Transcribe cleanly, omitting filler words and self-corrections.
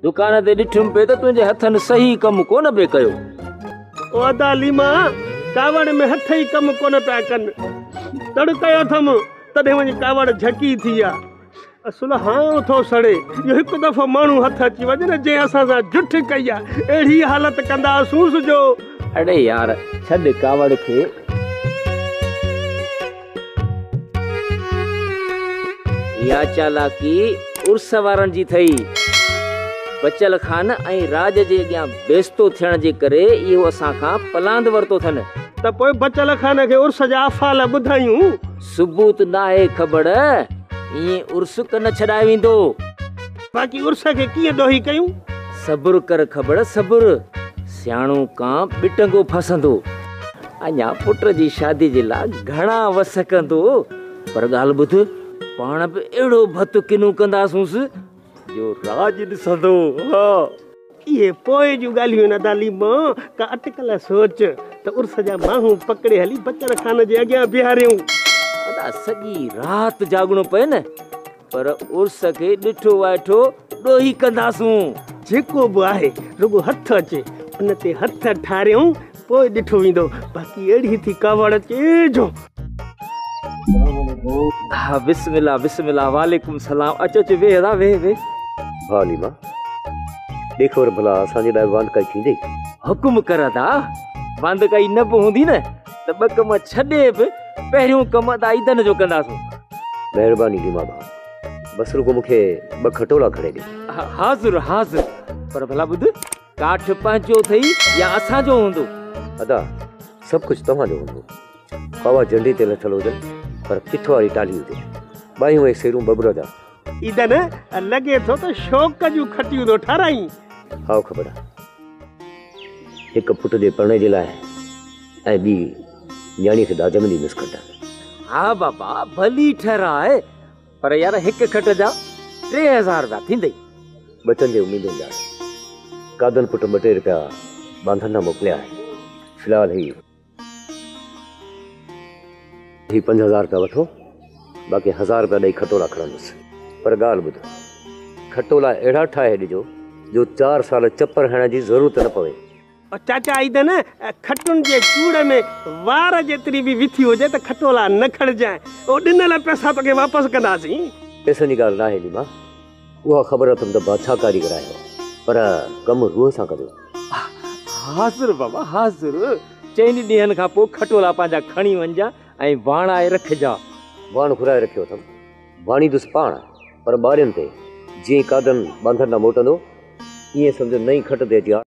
دڪان تي ڏٺم پئي ته تنهنجي هٿن صحيح ڪم ڪونه پئي ڪيو. او ادا ليما، ڪاوڙ ۾ هٿ ئي ڪم ڪونه پيا ڪن. تڙ ڪيو اٿم، تڏهن وڃي ڪاوڙ جهڪي ٿي آ. اصل هانء ٿو سڙي جو هڪ دفعو ماڻهو هٿ اچي وڃي نه، جنهن اسان سان جٺ ڪئي آ، اهڙي حالت ڪنداسونس جو. اڙي يار، ڇڏ ڪاوڙ کي. اها چالاڪي عرس وارن جي ٿئي. بچل خان ۽ راڄ جي اڳيان بيستو ٿيڻ جي ڪري اهو اسان کان پلاند ورتو ٿن. ته پوء بچل خان کي عرس جا افعال ٻڌايون. ثبوت ناهي کٻڙ، ائين عرس ڪن ڇڏائي ويندو. باقي عرس کي ڪيئن ڏوهي ڪيون؟ صبر ڪر کٻڙ صبر، سياڻو ڪانء ٻٽنگو ڦاسندو. اڃا پٽ جي شادي جي لاء گهڻا وس ڪندو، پر ڳالهه ٻڌ، پاڻ به اهڙو ڀت ڪنون ڪنداسونس جو راڄ ڏسندو. ها. اهي پوء جون ڳالهيون آهن ادا ليما، ڪا اٽڪل سوچ ته عرس جا ماڻهو پڪڙي هلي بچل خان جي اڳيان بيهاريون. ادا سڄي رات جاڳڻو پئي نه، پر عرس کي ڏٺو وائٺو ڏوهي ڪنداسون. جيڪو به آهي رڳو هٿ اچي ان تي هٿ ٺاريون، پوء ڏٺو ويندو. باقي اهڙي ٿي ڪاوڙ اچي جو. ها بسم الله بسم الله، وعليڪم سلام، اچ اچ ويهه ادا ويهه ويهه. ها عليما، ڏي خبر ڀلا اسان جي لاء به واندڪائي ٿيندي؟ حڪم ڪر ادا، واندڪائي نه به هوندي نه ته ٻه ڪم ڇڏي به پهريون ڪم ادا عيدن جو ڪنداسون. مهرباني ليما ڀاء، بس رڳو مون کي ٻه کٽولا کڻي ڏي. حاضر حاضر، پر ڀلا ٻڌ، ڪاٺ پنهنجو اٿئي يا اسان جو هوندو؟ ادا سڀ ڪجهه توهان جو هوندو. پاوا جنڊي تي لٿل هجن پر پٺ واري ٽالهي هجي. ٻانهيون ۽ سيرون ٻٻر جا. عيدن، لڳي ٿو ته شوق جون کٽيون ٿو ٺهرائين. هائو خبر آ. هڪ پٽ جي پرڻي جي لاء ۽ ٻي نياڻيء کي ڏاج ۾ ڏيندس کٽ. ها بابا ڀلي ٺهراء، پر يار هڪ کٽ جا 3000 رپيا ٿيندئي. ٻچن جي اميدن جا قادن پٽ ٻه ٽي رپيا ٻانڌن ڏانهن موڪليا آهن. في الحال هي 5000 رپيا وٺو، باقي 1000 رپيا ڏئي کٽولا کڻندس. پر ڳالهه ٻڌ، کٽولا اهڙا ٺاهي ڏجو جو 4 سال چپر هڻڻ جي ضرورت نه پوي. چاچا عيدن، کٽن جي چوڙ ۾ وار جيتري به وٿي هجي ته کٽولا نه کڻجانء. او ڏنل پئسا توکي واپس ڪنداسين. پئسن جي ڳالهه ناهي ليما، اها خبر اٿم ته بادشاهه ڪاريگر آهيو، پر ڪم روح سان ڪجو. حاضر بابا حاضر، چئن ڏينهن کان پوء کٽولا پنهنجا کڻي وڃجان ۽ واڻائي رکجان. واڻ گهرائي رکيو اٿم، واڻيندس پاڻ، پر ٻارين تي. جيئن ئي قادن ٻانڌن ڏانهن موٽندو، ائين سمجهو نئين کٽ تي اچي